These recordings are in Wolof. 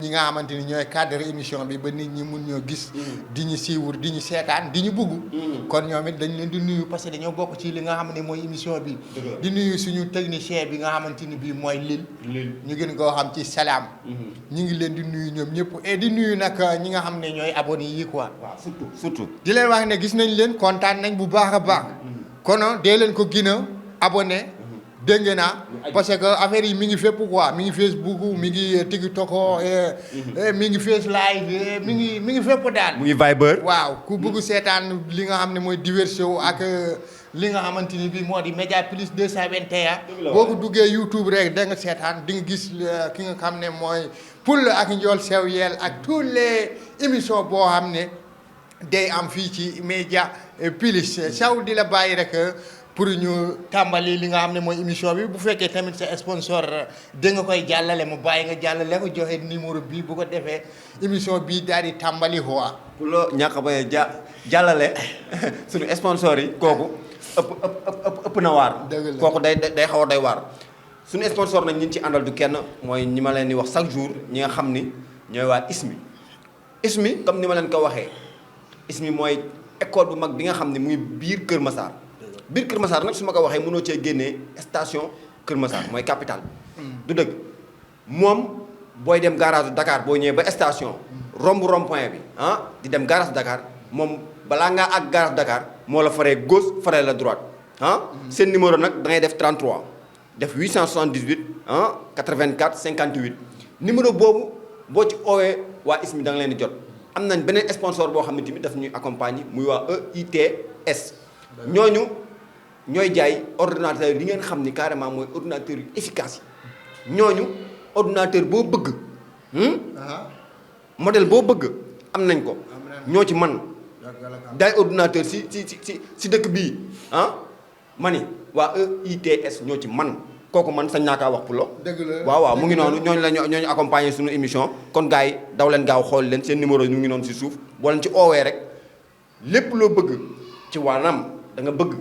ñi nga xamante ni ñooy cadre émission bi ba nit ñi mun ñoo gis di ñu siiwur di ñu seetaan di ñu bugg kon ñoom it dañ leen di nuyu parce que dañoo bokk ci li nga xam ne mooy émission bi di nuyu suñu technicien bi nga xamante ni bii mooy Lil ñu gën koo xam ci Salam ñu ngi leen di nuyu ñoom ñëpp et di nuyu nag ñi nga xam ne ñooy abonné yi quoi waaw surtout di leen wax ne gis nañ leen kontaan nañ bu baax a baax kono dee leen ko gën a abonné dégg naa parce que affaire yi mi ngi fépp quoi mi ngi Facebook mi ngi TikTok mi ngi Face Live mi ngi fépp daal. mu ngi Viber. waaw ku bëgg seetaan li nga xam ne mooy diversion ak li nga xamante ni bii moo di Média Plus 221. boo ko duggee YouTube rek da nga seetaan di nga gis ki nga xam ne mooy Poul ak Ndiol Sew Yel ak tous les émissions boo xam ne day am fii ci Média Plus saw di la bàyyi rek. pour ñu tàmbali li nga xam ne mooy émission bi bu fekkee tamit sa sponsor da nga koy jàllale mu bàyyi nga jàllale ko joxe numéro bii bu ko defee émission bii daal di tàmbali quoi. pour loo ñàkk a bañ a jàllale suñu sponsor yi kooku ëpp na waar. dëgg la kooku day xaw a day waar. suñu sponsor nag ñi ci àndal du kenn mooy ñi ma leen di wax chaque jour ñi nga xam ni ñooy waa ISMI. ISMI comme ni ma leen ko waxee ISMI mooy école bu mag bi nga xam ne muy biir Kër Massar. biir Kër Massar nag su ma ko waxee mënoo cee génnee station Kër Massar mooy capitale du dëgg moom booy dem garage Dakar boo ñëwee ba station romb rond-point bi di dem garage Dakar moom balaa ngaa ak garage Dakar moo la faree gauche faree la droite seen numéro nag da ngay def 33 def 878 84 58 numéro boobu boo ci oowee waa ISMI da nga leen di jot am nañ beneen sponsor boo xam ne tamit daf ñuy accompagner muy waa EITS ñooñu ñooy jaay ordinateur yi ngeen xam ni carrément mooy ordinateur yu efficace yi ñooñu ordinateur boo bëgg modèle boo bëgg am nañ ko ñoo ci man jaay ordinateur si dëkk bii ma ni waa EITS ñoo ci man kooku man sañ naa kaa wax Pulo waaw mu ngi noonu ñooñu la ñooñu accompagner suñu émission kon gars yi daw leen gaaw xool leen seen numéro ñu ngi noonu si suuf boo leen ci oowee rek lépp loo bëgg ci wàllam da nga bëgg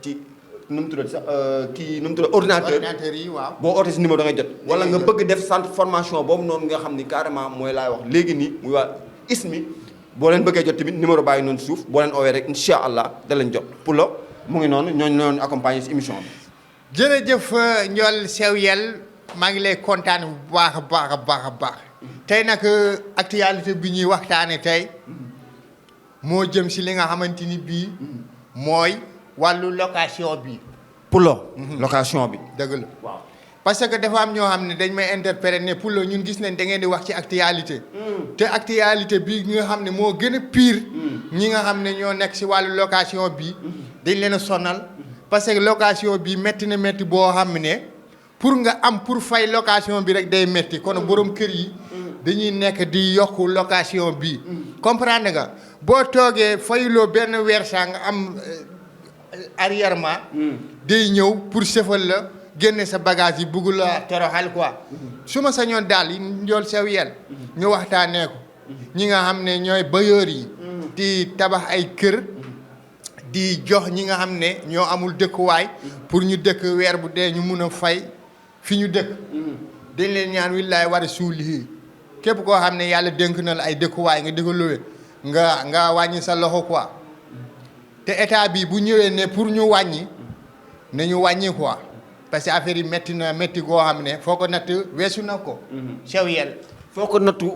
ci nu mu tuddati sax kii nu mu tuddati ordinateur yi waaw. boo ootee si numéro da ngay jot. wala nga bëgg def centre formation boobu noonu nga xam ni carrément mooy laay wax léegi nii muy waa ISMI boo leen bëggee jot tamit numéro bàyyi noonu suuf boo leen oowee rek incha allah da leen jot pour la mu ngi noonu ñooñu noonu accompagner si émission bi. jërëjëf Ndiol Sew Yel maa ngi lay kontaan bu baax a baax a baax a baax tey nag actualité bi ñuy waxtaanee tey moo jëm si li nga xamante ni bii mooy. wàllu location bi. Pulo. location bi. dëgg la waaw parce que dafa am ñoo xam ne dañ may interpréter ne Pulo ñun gis nañ da ngeen di wax ci actualité. te actualité bi nga xam ne moo gën a pire. ñi nga xam ne ñoo nekk si wàllu location bi. dañ leen a sonal. parce que location bi métti na métti boo xam ne pour nga am pour fay location bi rek day métti kon borom kër yi. dañuy nekk di yokk location bi. comprendre nga boo toogee fayuloo benn weer saa nga am. arrièrement day ñëw pour sëfal la génne sa bagage yi bugg la toroxal quoi su ma sañoon daal Ndiol Sew Yel ñu waxtaanee ko ñi nga xam ne ñooy bailleurs yi di tabax ay kër di jox ñi nga xam ne ñoo amul dëkkuwaay pour ñu dëkk weer bu dee ñu mun a fay fi ñu dëkk dañ leen ñaan willaay war a suuli képp koo xam ne yàlla dénk na la ay dëkkuwaay nga dëkk luwe nga wàññi sa loxo quoi te état bi bu ñëwee ne pour ñu wàññi nañu wàññi quoi parce que affaire yi métti na métti goo xam ne foo ko natt weesu na ko. Sew Yel. foo ko nattu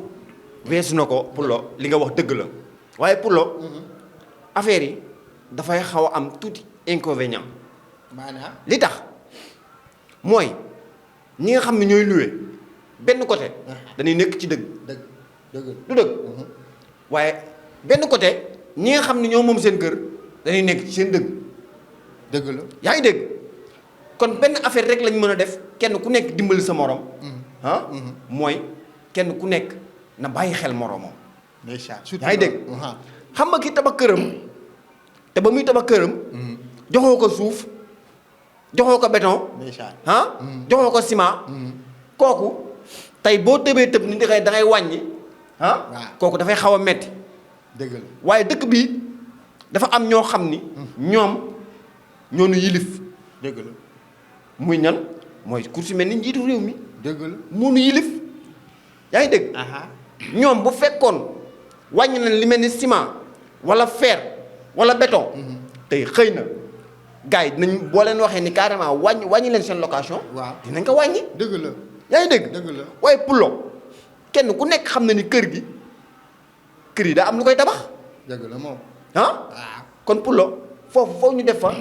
weesu na ko Pulo li nga wax dëgg la waaye Pulo affaire yi dafay xaw a am tuuti inconvénient. maanaam li tax mooy ñi nga xam ne ñooy loué benn côté. dañuy nekk ci dëgg. dëgg du dëgg. waaye benn côté ñi nga xam ne ñoo moom seen kër. dañuy nekk ci seen dëgg la yaa ngi dégg kon benn affaire rek lañ mën a def kenn ku nekk dimbali sa morom mooy kenn ku nekk na bàyyi xel moromam yaa ngi dégg xam nga ki tabax këram te ba muy tabax këram joxoo ko suuf joxoo ko béton joxoo ko ciment kooku tey boo tëbee tëb ni da ngay wàññi kooku dafay xaw a metti dëgg la waaye dëkk bi dafa am ñoo xam ni ñoom ñoo nu yilif dëgg la muy ñan mooy ku si mel ni njiitu réew mi dëgg la moo nu yilif yaa ngi dégg. ñoom bu fekkoon wàññi nañ li mel ni ciment wala fer wala béton. tey xëy na gars yi dinañ boo leen waxee ni carrément wàññi leen seen location. waaw dinañ ko wàññi. dëgg la yaa ngi dégg. dëgg la waaye Pulo kenn ku nekk xam na ni kër yi daa am lu koy tabax. dëgg la moom. ah kon Pulo foofu ñu def fa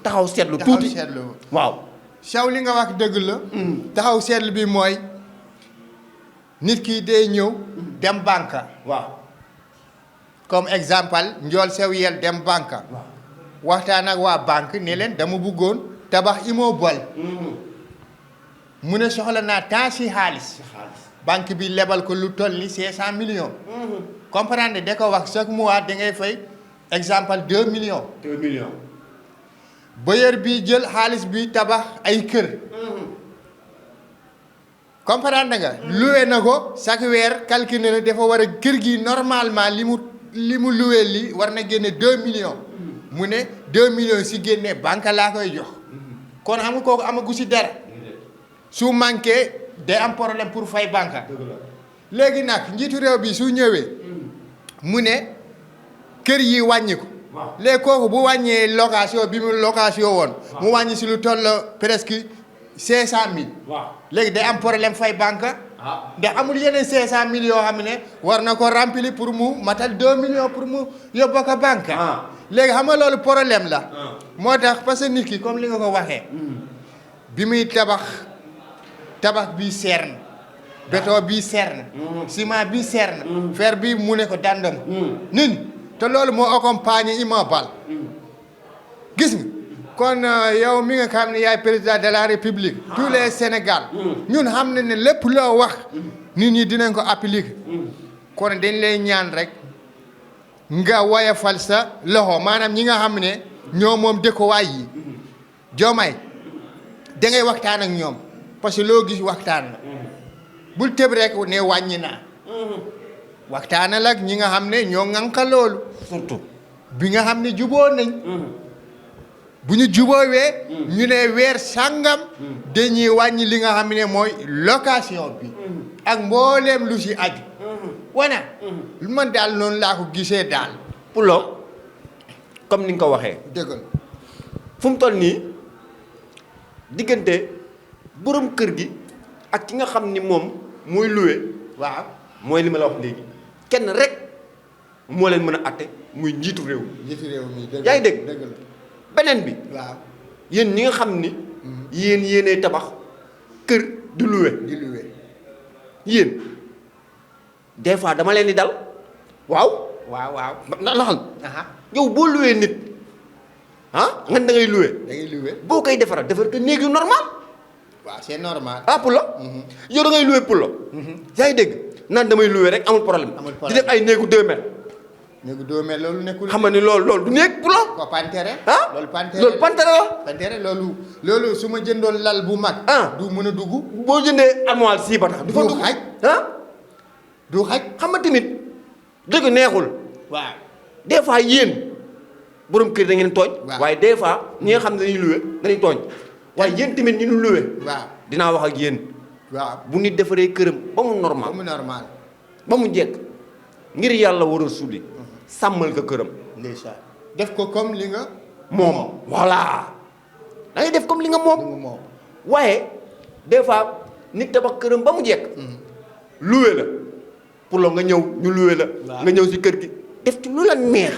taxaw seetlu tuuti. taxaw seetlu waaw. Sow li nga wax dëgg la. taxaw seetlu bi mooy nit ki day ñëw dem banque. waaw. comme exemple njool sew yel dem banque. waxtaan ak waa banque ne leen dama bëggoon tabax immeuble. mu ne soxla naa temps si xaalis. banque bi lebal ko lu toll ni 500 millions. comprendre da ko wax chaque mois da ngay fay exemple 2 millions. 2 millions. bailleur bi jël xaalis bi tabax ay kër. comprendre nga. loué na ko chaque weer calculé na dafa war a kër gi normalement li mu loué li war na génne 2 millions. mu ne 2 millions si génne banque laa koy jox. kon xam nga kooku amagu si dara. su manqué day am problème pour fay banque. léegi nag njiitu réew bi su ñëwee. mu ne kër yi wàññi ko. léegi kooku bu wàññee location bi mu location woon. mu wàññi si lu toll presque 500000. léegi day am problème fay banque. ndax amul yeneen 500000 yoo xam ne war na ko remplir pour mu matal 2 millions pour mu yóbbu ko banque. léegi xam nga loolu problème la. moo tax parce que nit ki comme li nga ko waxee. bi muy tabax bi seer na. béton bi seer na. ciment bi seer na. fer bi mu ne ko dandam. nit te loolu moo accompagné immeuble. gis nga kon yow mi nga xam ne yaay président de la république. tous les Sénégal. ñun xam nañ ne lépp loo wax. nit ñi dinañ ko appliquer. kon dañ lay ñaan rek nga woyofal sa loxo maanaam ñi nga xam ne ñoo moom dëkkuwaay yi. Diomaye da ngay waxtaan ak ñoom parce que loo gis waxtaan la. bul tëb rek ne wàññi naa. waxtaanal ak ñi nga xam ne ñoo ŋànka loolu. surtout bi nga xam ne juboo nañ. bu ñu juboowee. ñu ne weer sàngam. dañuy wàññi li nga xam ne mooy location bi. ak mbooleem lu si aju. wana lu man daal noonu laa ko gisee daal. Pulo comme ni nga ko waxee. dëgg la fu mu toll nii diggante borom kër gi ak ki nga xam ni moom mooy loué. waaw mooy li ma la wax léegi. kenn rek moo leen mën a atte muy njiitu réew. njiitu réew mi dëgg yaa ngi dégg dëgg la beneen bi. waaw yéen ñi nga xam ni. yéenay tabax kër di loué. di luwe. yéen des fois dama leen di dal. waaw. waaw. laxal yow boo loué nit nga da ngay loué. da ngay luwe. boo koy defar ko néeg yu normal. waaw c'est normal. Pulo. yow da ngay loué Pulo. yaa ngi dégg naan damay loué rek amul problème. amul di problème def ay néegu 2 mètres. néegu 2 mètres loolu nekkul. xam nga ni loolu du néeg Pulo. ko pantere. loolu pantere loolu pantere la. pantere loolu su ma jëndoon lal bu mag. du mën a dugg. boo jëndee armoire sii ba tax du fa du dugg. xaj. du xaj. xam nga tamit dëgg neexul. waaw. des fois yéen borom kër da ngeen tooñ. waaw waaye des fois ñi nga xam ne dañuy loué dañuy tooñ. waaye yéen tamit ñu nu loué. waaw dinaa wax ak yéen. waaw bu nit defaree këram ba mu normal. ba mu normal. ba mu jekk ngir yàlla war a suuli. sàmmal ko këram. ndeysaan def ko comme li nga. moom voilà. da ngay def comme li nga moom. li nga moom. waaye des fois nit tabax këram ba mu jekk. loué la pour la nga ñëw ñu loué la. nga ñëw si kër gi def ci lu la neex.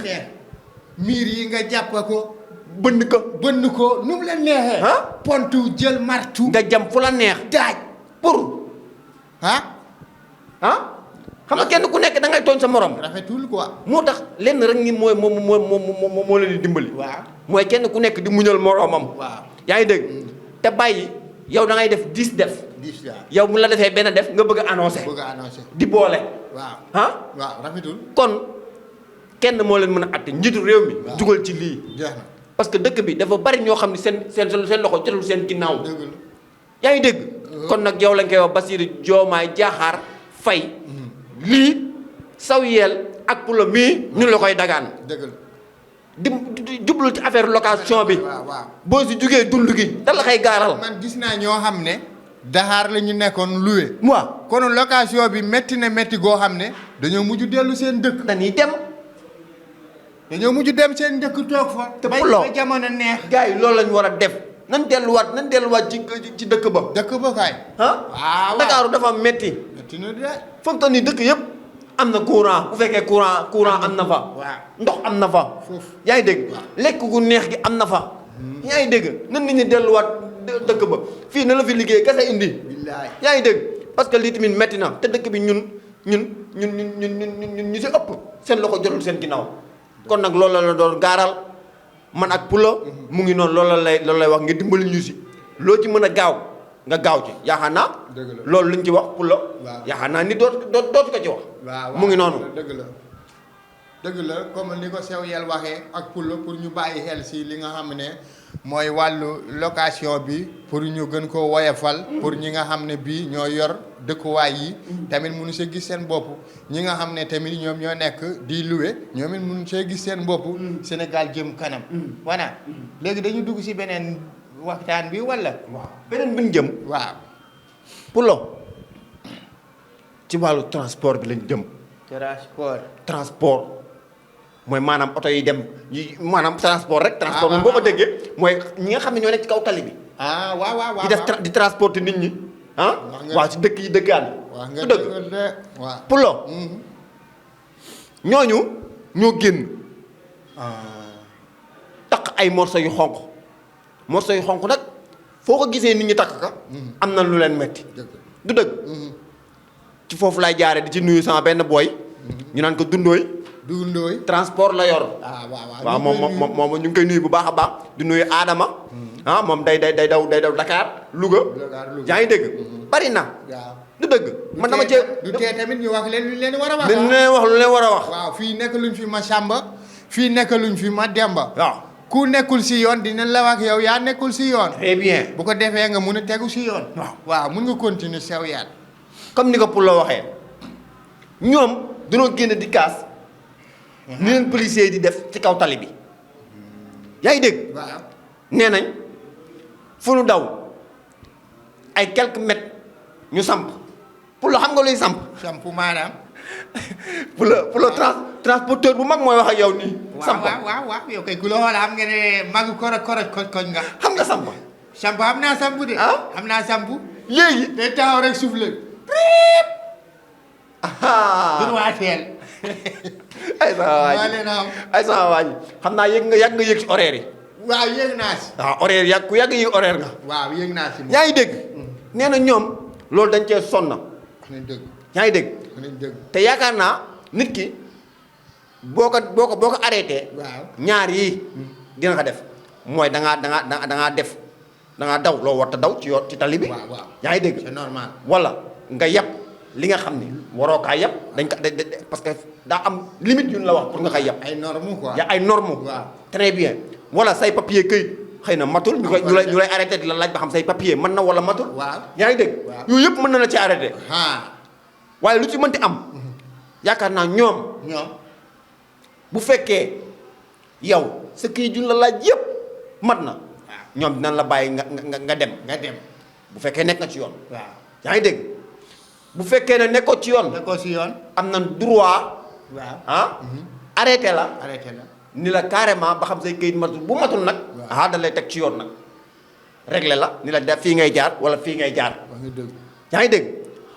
miir yi nga jàpp ko. bënn ko. bënn ko nu mu la neexee. pontu jël martu. nga jam fu la neex. daaj pour. xam nga kenn ku nekk da ngay tooñ sa morom. rafetul quoi. moo tax lenn rek ngi moo leen di dimbali. waaw mooy kenn ku nekk di muñal moromam. waaw yaa ngi dégg. te bàyyi yow da ngay def 10 def. 10 waaw. yow mu la defee benn def nga bëgg a annoncé. bëgg a annoncé. di boole. waaw. waaw rafetul. kon kenn moo leen mën a atte njiitu réew mi. waaw jugal ci lii. jeex na parce que dëkk bi dafa bari ñoo xam ne seen loxo jotul seen ginnaaw. dëgg la. yaa ngi dégg. kon nag yow lañ koy wax Bassirou Diomaye Diakhar Faye. lii saw yeel ak Pulo mii ñu la koy dagaan. dëgg la. di jublu ci affaire location bi. waaw waaw. boo si jugee dund gi da la koy gaaral. man gis naa ñoo xam ne Dakar la ñu nekkoon loué. waaw kon location bi métti na métti goo xam ne dañoo mujj dellu seen dëkk. dañuy dem. dañoo mujj dem seen dëkk toog fa. te bay Pulo ba jamono neex. gars yi loolu la ñu war a def. nan delluwaat ci dëkk ba. dëkk ba kaay. ah waaw Dakar dafa metti. métti na de. fa mu toll nii dëkk yëpp am na courant bu fekkee courant am na fa. waaw ndox am na fa. foofu yaa ngi dégg lekk gu neex gi am na fa. yaa ngi dégg nan nit ñi delluwaat dëkk ba fii na la fi liggéey kese indi. billaay yaa ngi dégg parce que lii tamit metti na te dëkk bi ñun ñu si ëpp seen loxo jotul seen ginnaaw kon nag loolu la doon gaaral man ak Pulo mu ngi noonu loolu lay wax nga dimbali ñu si loo ci mën a gaaw nga gaaw ci yaakaar naa. dëgg la loolu luñ ci wax Pulo. waaw yaakaar naa ni dootu ko ci wax. waaw mu ngi noonu. dëgg la comme ni ko sew yel waxee ak Pulo pour ñu bàyyi xel si li nga xam ne mooy wàllu location bi pour ñu gën ko woyefal. pour ñi nga xam ne bii ñoo yor dëkkuwaay yi. tamit mënu see gis seen bopp ñi nga xam ne tamit ñoom ñoo nekk di loué ñoom it mënu see gis seen bopp. Sénégal jëm kanam. voilà léegi dañu dugg si beneen waxtaan bi wala. waaw beneen bi ñu jëm. waaw. Pulo ci wàllu transport bi lañ jëm. transport mooy maanaam oto yi dem yi maanaam transport rek. transport moom boo ko déggee mooy ñi nga xam ne ñoo nekk ci kaw tali bi. ah waaw waaw di def di transporter nit ñi. ah waaw ci dëkk yi dëkkaan. wax su nga dëgg waaw. Pulo ñooñu ñoo génn. takk ay morso yu xonq morso yu xonq nag foo ko gisee nit ñi takk ka am na lu leen metti du dëgg. ci foofu lay jaare di ci nuyu sama benn booy. ñu naan ko dundooy transport la yor. waaw moom ñu ngi koy nuyu bu baax a baax di nuyu Adama. moom day daw Dakar Louga. yaa ngi dégg. bari na. du dëgg man dama cee. du tee tamit ñu wax leen lu leen war a wax. lu leen war a wax. waaw fii nekk luñ fi ma Samba fii nekk luñ fi ma Demba. waaw ku nekkul si yoon dinañ la wax yow yaa nekkul si yoon. très bien. bu ko defee nga mun a tegu si yoon. waaw mun nga continuer sew yaat. comme ni ko Pulo waxee ñoom dañoo génn di kaas. ni leen policiers yi di def ci kaw tali bi. yaa ngi dégg. waaw nee nañ fu nu daw ay quelques mètres ñu samp Pulo xam nga luy samp. samp maanaam. Pulo transporteur bu mag mooy wax ak yow nii. samp waaw yow kay ku la xool xam nga ne magu koroj koñ nga. xam nga samp. samp xam naa samp de. xam naa samp. léegi day taxaw rek soufflé. droiteel. ay sama waa ji xam naa yàgg nga yëg ci horaire yi. waaw yëg naa si. waaw horaire yàgg ku yàgg yëg horaire nga. waaw yëg naa si. yaa ngi dégg. nee na ñoom loolu dañ cee sonn. wax nañ dëgg. yaa ngi dégg. wax nañ dëgg. te yaakaar naa nit ki boo ko arrêté. waaw ñaar yii dina ko def mooy da ngaa daw loo war a daw ci yoon ci tali bi. waaw yaa ngi dégg. c'est normal. wala nga yab li nga xam ni waroo kaa yab dañ ko parce que daa am limite yu ñu la wax pour nga koy yab. ay normes quoi. ay normes. waaw très bien. wala say papier këyit xëy na matul. ñu lay arrêté di la laaj ba xam say papier mën na wala matul. waaw yaa ngi dégg. waaw yooyu yëpp mën na la ci arrêté. waaye lu ci mënti am. yaakaar naa ñoom. bu fekkee yow sa këyit juñ la laaj yëpp mat na. ñoom dinañ la bàyyi nga dem. bu fekkee nekk na ci yoon. waaw yaa ngi dégg. bu fekkee ne nekkoo ci yoon. nekkoo si yoon. am na droit. waaw arrêté la. arrêté la. ni la carrément ba xam say këyit matul bu matul nag. da lay teg ci yoon nag. réglé la ni la def fii ngay jaar wala fii ngay jaar. wax nga dëgg. yaa ngi dégg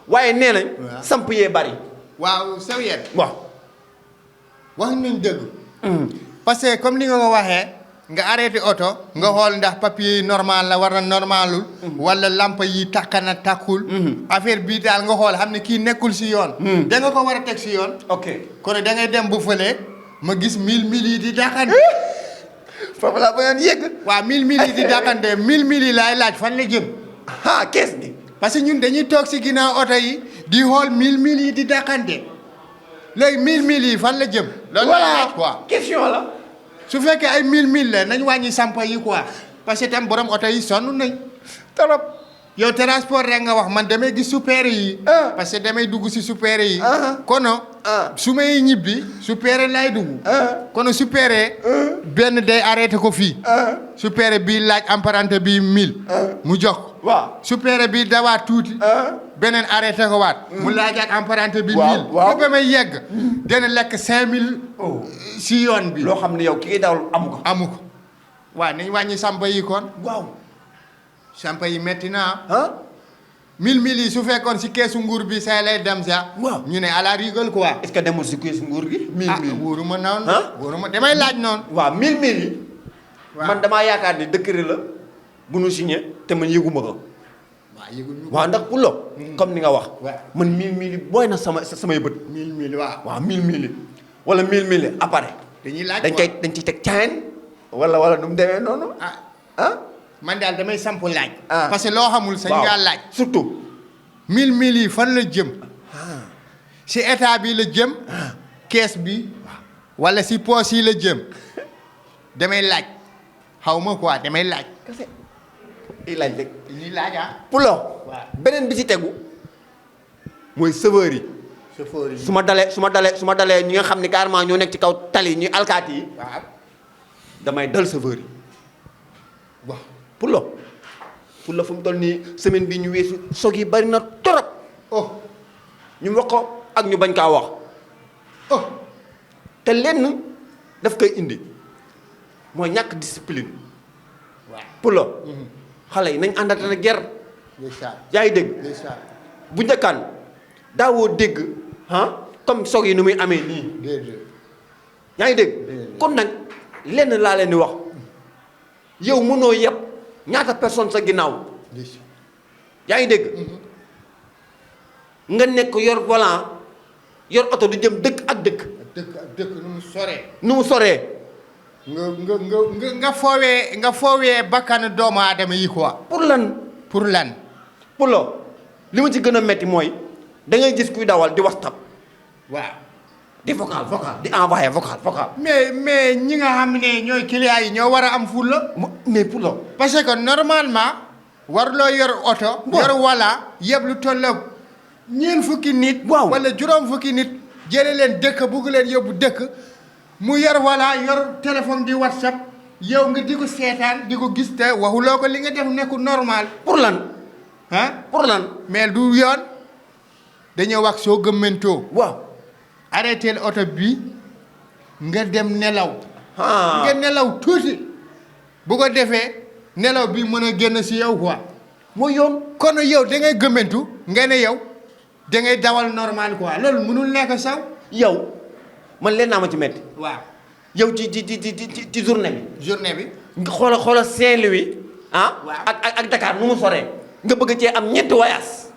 waaye nee nañ. samp yee bari. waaw sew yéen. waaw. wax nañ dëgg. parce que comme ni nga ko waxee. nga arrêté oto. nga xool ndax papier yi normal la war na normalul. wala lampa yi takka na takkul. affaire bii daal nga xool xam ne kii nekkul si yoon. da nga ko war a teg si yoon. ok kon da ngay dem bu fële ma gis 1000 yi di dàqante. foofu laa bëggoon yegg. waaw 1000 yi di dàqante 1000 yi laay laaj fan la jëm. kees bi. parce que ñun dañuy toog si ginnaaw oto yi di xool 1000 yi di dàqante léegi 1000 yi fan la jëm. loolu la laaj quoi question la. su fekkee ay 1000 la nañ wàññi sampa yi quoi parce que tam borom oto yi sonn nañ. trop yow transport rek nga wax man damay gis supéré yi. parce que damay dugg si supéré yi. kono su may ñibbi supéré lay dugg. kono supéré benn day arrêté ko fii. supéré bii laaj emprunté bii 1000. mu jox ko. waaw supéré bii dawaat tuuti. beneen arrêté ko waat. mu laajaat emprunté bi 1000. waaw ba may yegg. dana lekk 5000. si yoon bi. loo xam ne yow ki ngay dawal amu ko. amu ko waaw nañ wàññi sampa yi kon. waaw. sampa yi métti naa. 1000 yi su fekkoon si keesu nguur bi say lay dem sax. waaw ñu ne à la rigueur quoi. est-ce que demul si keesu nguur gi. 1000 wóoruma noonu. wóoruma damay laaj noonu. waaw 1000 yi. waaw man damaa yaakaar ni décret la bu nu signé te man yëguma ko. waaw yëguñu ko. waaw ndax pour comme ni nga wax. waaw man 1000 yi booy na samay bët. 1000 waaw. waaw 1000 yi wala 1000 yi appareil. dañuy laaj dañ ciy teg caayin. wala nu mu demee noonu. man daal damay samp laaj. Ah. parce que loo xamul sañ ngaa laaj. surtout. 1000 yi fan la jëm. si état bi la jëm. kees bi. wala si poos yi la jëm. damay laaj. xaw ma quoi damay laaj. kese i laaj rek. dañuy laaj Pulo. waaw beneen bi ci tegu. mooy chauffeur yi. chauffeur yi su ma dalee ñi nga xam ne carrément ñoo nekk ci kaw tali ñuy alkaati yi. waaw. damay dal chauffeur yi. waaw. Pulo fu mu toll nii semaine bi ñu weesu soog yi bari na torop. ñu wax ko ak ñu bañ kaa wax. te lenn daf koy indi mooy ñàkk discipline. waaw Pulo. xale yi nañ àndate na ger. yaa ngi dégg. bu njëkkaan daawoo dégg comme soog yi nu muy amee nii. yaa ngi dégg. kon nag lenn laa leen di wax yow mënoo yeb ñaata personne sa ginnaaw. yaa ngi dégg. nga nekk yor volant yor oto di jëm dëkk ak dëkk. dëkk nu mu soree. nu mu soree. nga foowee bakkan doomu aadama yi quoi. pour lan. pour lo li ma ci gën a metti mooy da ngay gis kuy dawal di WhatsApp. waaw. di vocal di envoyé vocal. mais ñi nga xam ne ñooy clients yi ñoo war a am fulla. mais pour lo parce que normalement waruloo yor oto. yor wala yëpp lu tolloog ñeent fukki nit. waaw wala juróom fukki nit. jële leen dëkk bugg leen yóbbu dëkk mu yor wala yor téléphone di WhatsApp yow nga di ko seetaan di ko gis te waxuloo ko li nga def nekkul normal. pour lan. pour lan. mais du yoon dañoo wax soo gëmmentoo. waaw. arrêté oto bi nga dem nelaw. ah nga nelaw tuuti bu ko defee nelaw bi mën a génn si yow quoi. mooy yoon. kon yow da ngay gëmmentu nga ne yow da ngay dawal normal quoi loolu mënul nekk saw. yow man leen naa ma ci metti. waaw. yow ci journée bi. journée bi. nga xoola Saint-Louis. waaw ak Dakar nu mu soree. nga bëgg cee am ñetti voyage.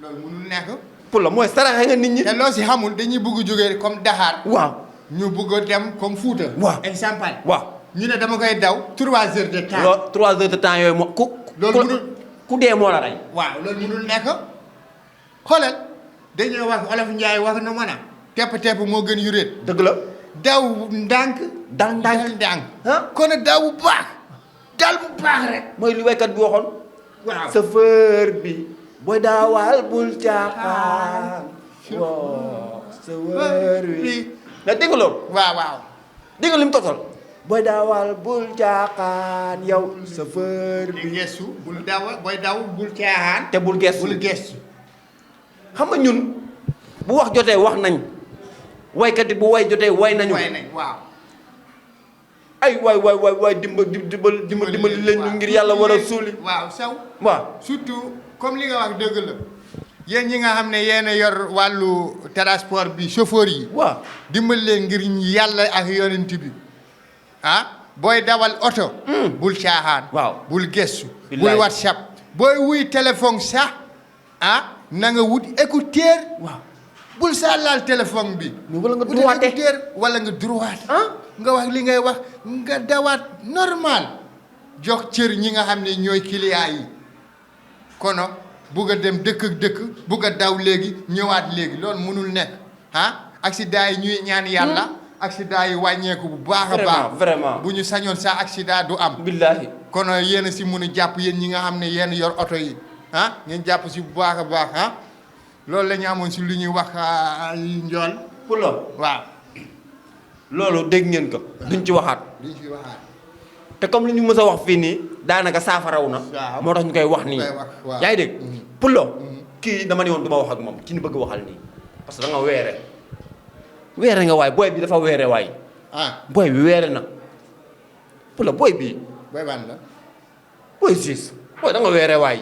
loolu mënul nekk. pour la mooy saraxe nga nit ñi. te loo si xamul dañuy bëgg jógee comme Dakar. waaw. ñu bëgg a dem comme Fouta. waaw exemple. waaw. ñu ne dama koy daw 3 heures de temps. loolu 3 heures de temps yooyu moo loolu mënul ku dee moo la rey. waaw loolu mënul nekk xoolal dañoo wax Olof Njaay wax na mën a. tepp moo gën yuréet. dëgg la. daw ndànk. dal ndànk kon daw bu baax. dal bu baax rek. mooy li waykat bi waxoon. waaw chauffeur bi. booy daawal bul caaxaan. waaw chauffeur bi. nga dégg loolu. waaw. dégg li mu tosal. booy daawal bul caaxaan yow chauffeur bi. gestu bul daw booy daw bul caaxaan. te bul gestu bul gestu. xam nga ñun bu wax jotee wax nañ waykat yi bu way jotee way nañu. waaw. ay waay dimbali leen ñu ngir yàlla war a suuli. waaw saw. waaw surtout comme li nga wax dëgg la. yéen ñi nga xam ne yéen a yor wàllu transport bi chauffeur yi. waaw dimbali leen ngir yàlla ak yonent bi booy dawal oto. bul caaxaan. waaw bul gestu. bul WhatsApp. booy wuy téléphone sax na nga wut écouteur. waaw bul saa laal téléphone bi. wala nga droite écouteur wala nga droite. nga wax li ngay wax nga dawaat normal. jox cër ñi nga xam ne ñooy client yi. kono bugg a dem dëkk ak dëkk bugg a daw léegi ñëwaat léegi loolu mënul nekk accident yi ñuy ñaan yàlla. accident yi wàññeeku bu baax a baax. vraiment bu ñu sañoon sax accident du am. billaahi. kono yéen a si mun a jàpp yéen ñi nga xam ne yéen yor oto yi. ah ngeen jàpp si bu baax a baax ah loolu la ñu amoon si lu ñuy wax njool pour la waaw loolu dégg ngeen ko duñ ci waxaat duñ ci waxaat te comme li ñu mës a wax fii nii daanaka saafaraw na waaw moo tax ñu koy wax nii waaw yaa ngi dégg pour la kii dama ne woon du ma wax ak moom ki ñu bëgg waxal nii parce que da nga weere nga waay booy bi dafa weere waay ah booy bi weere na pour la booy bii booy ban la booy siis booy da nga weere waay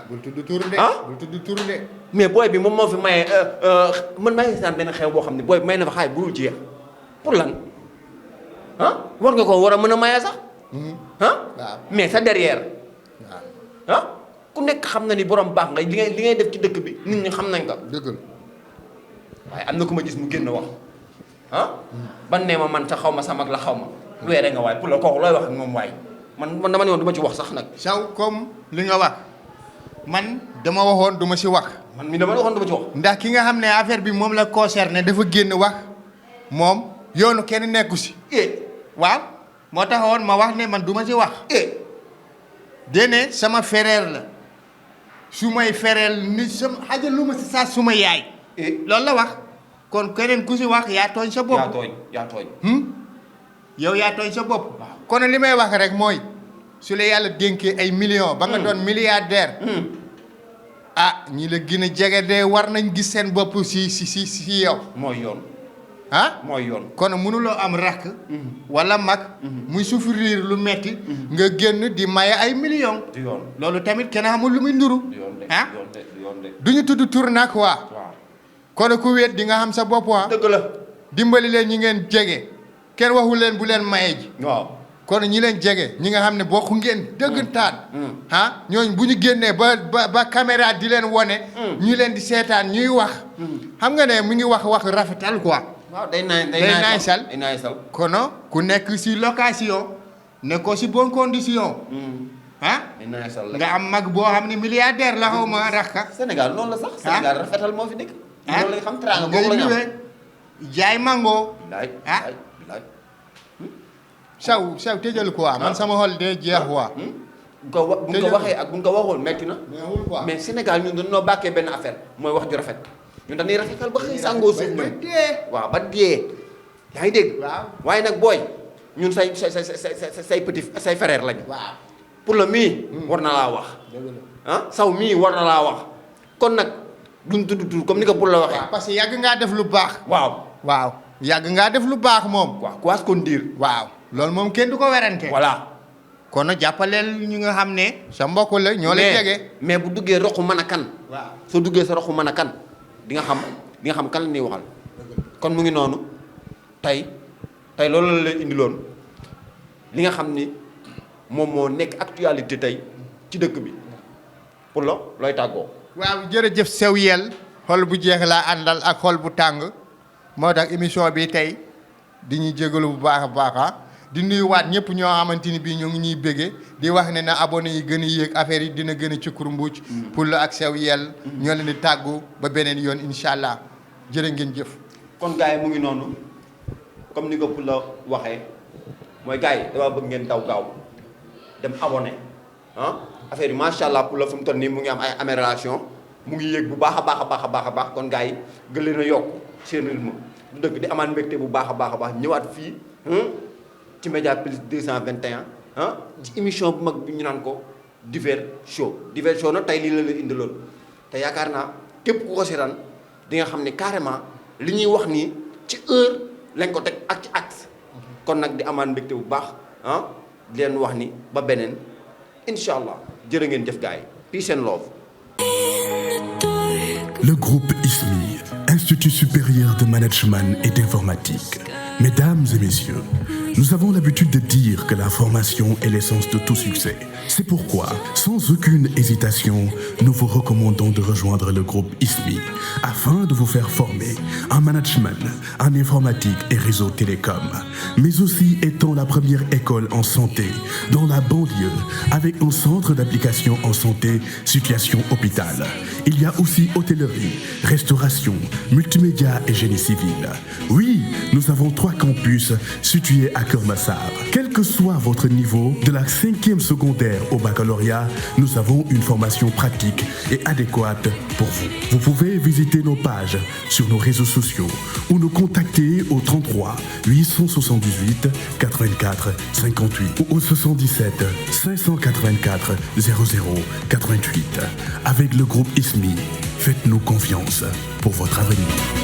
bul tudd tur de bul tudd tur de mais booy bi moom moo fi maye man maa ngi saan benn xew boo xam ne booy bi may na fa xaay bu dul jeex pour lan war nga ko war a mën a maye sax waaw mais sa derrière waaw ku nekk xam na ni borom baax nga li ngay def ci dëkk bi nit ñi xam nañ ko dëgg la waaye am na ku ma gis mu génn wax ban nee ma man sa xaw ma sa mag la xaw ma weere nga waay pour la kooku looy wax ak moom waay man dama ne woon du ma ci wax sax nag saw comme li nga wax man dama waxoon du ma si wax man mi dama waxoon du ma ci wax ndax ki nga xam ne affaire bi moom la concerné dafa génn wax moom yoonu kenn nekku si waaw moo taxoon ma wax ne man du ma si wax dene sama frère la su may frère ni sama xajal lu ma si saa suma yaay loolu la wax kon keneen ku si wax yaa tooñ sa bopp yaa tooñ yow yaa tooñ sa bopp kon li may wax rek mooy su la yàlla dénkee ay millions ba nga doon milliardaire ñi la gën a jege de war nañ gis seen bopp si yow mooy yoon mooy yoon kon mënuloo am rakk wala mag muy souffrir lu metti nga génn di maye ay millions loolu tamit kenn xamul lu muy nduru du ñu tudd tur nag waa kon ku wéet di nga xam sa bopp dëgg la dimbali leen ñi ngeen jege kenn waxu leen bu leen maye ji waaw kon ñi leen jege ñi nga xam ne bokku ngeen dëggantaan ñooñ bu ñu génnee ba caméra di leen wone ñu leen di seetaan ñuy wax xam nga ne mu ngi wax rafetal quoi waaw day naay sal kono ku nekk si location ne ko si bonne condition nga am mag boo xam ne milliardaire la xaw ma rakka Sénégal noonu la sax Sénégal rafetal moo fi nekk loolu lañ xam teraanga boobu la ñu am jaay mango bilaay saw tëjal quoi man sama xol dee jeex waa buñ ko waxee ak buñ ko waxul metti na mais Sénégal ñun dañoo bàkkee benn affaire mooy wax ju rafet ñun dañuy rafetal ba xëy sàngoo suuf ñun waaw ba dee yaa ngi dégg waaye nag booy ñun say petit say frère lañu pour le mii war na laa wax saw mii war na laa wax kon nag duñ tudd comme ni ko pour la waxee parce que yàgg ngaa def lu baax waaw yàgg ngaa def lu baax moom quoi qu'on dire waaw loolu moom kenn du ko werante voilà kon nag jàppaleel ñu nga xam ne sa mbokk la ñoo lay jege mais bu duggee roqu mën a kan soo duggee sa roqu mën a kan di nga xam kan la ñuy waxal kon mu ngi noonu tey loolu la leen indiloon li nga xam ni moom moo nekk actualité tey ci dëkk bi pour looy tàggoo waaw jërëjëf sew yel xol bu jeex laa àndal ak xol bu tàng moo tax émission bi tey di ñu jégalu bu baax a baax di nuyuwaat ñëpp ñoo xamante ni bii ñoo ngi ñuy bége di wax ne na abonné yi gën a yéeg affaire yi dina gën a cukkur mbuuc pour la ak sew yel ñoo leen di tàggu ba beneen yoon incha allah jërë ngeen jëf. kon gars yi mu ngi noonu comme ni ko pour la waxee mooy gars yi dama bëgg ngeen daw gaaw dem abonné affaire yi macha allah pour la fu mu toll nii mu ngi am ay amélioration mu ngi yéeg bu baax a baax kon gars yi gën leen a yokk seen rythme du dëgg di amaat mbégte bu baax a baax ñëwaat fii ci Média Plus 221 ci émission bu mag bi ñu naan ko Divers Show nag tey lii la leen indiloon te yaakaar naa képp ku ko seetaan di nga xam ne carrément li ñuy wax nii ci heure lañ ko teg ak ci axe kon nag di amaat mbégte bu baax di leen wax ni ba beneen incha allah jërë ngeen jëf gars yi peace and love. Le groupe ISMI, Institut supérieur de management et d'informatique. Mesdames et messieurs, nous avons l'habitude de dire que la formation est l'essence de tout succès. C'est pourquoi, sans aucune hésitation, nous vous recommandons de rejoindre le groupe ISMI afin de vous faire former en management, en informatique et réseau télécom, mais aussi étant la première école en santé dans la banlieue avec un centre d'application en santé, situation hôpital. Il y a aussi hôtellerie, restauration, multimédia et génie civil. Oui, nous avons 3 campus situés à à Keur Massar. Quel que soit votre niveau, de la 5e secondaire au baccalauréat, nous avons une formation pratique et adéquate pour vous. Vous pouvez visiter nos pages sur nos réseaux sociaux ou nous contacter au 33 878 84 58 ou au 77 584 00 88. Avec le groupe ISMI, faites-nous confiance pour votre avenir.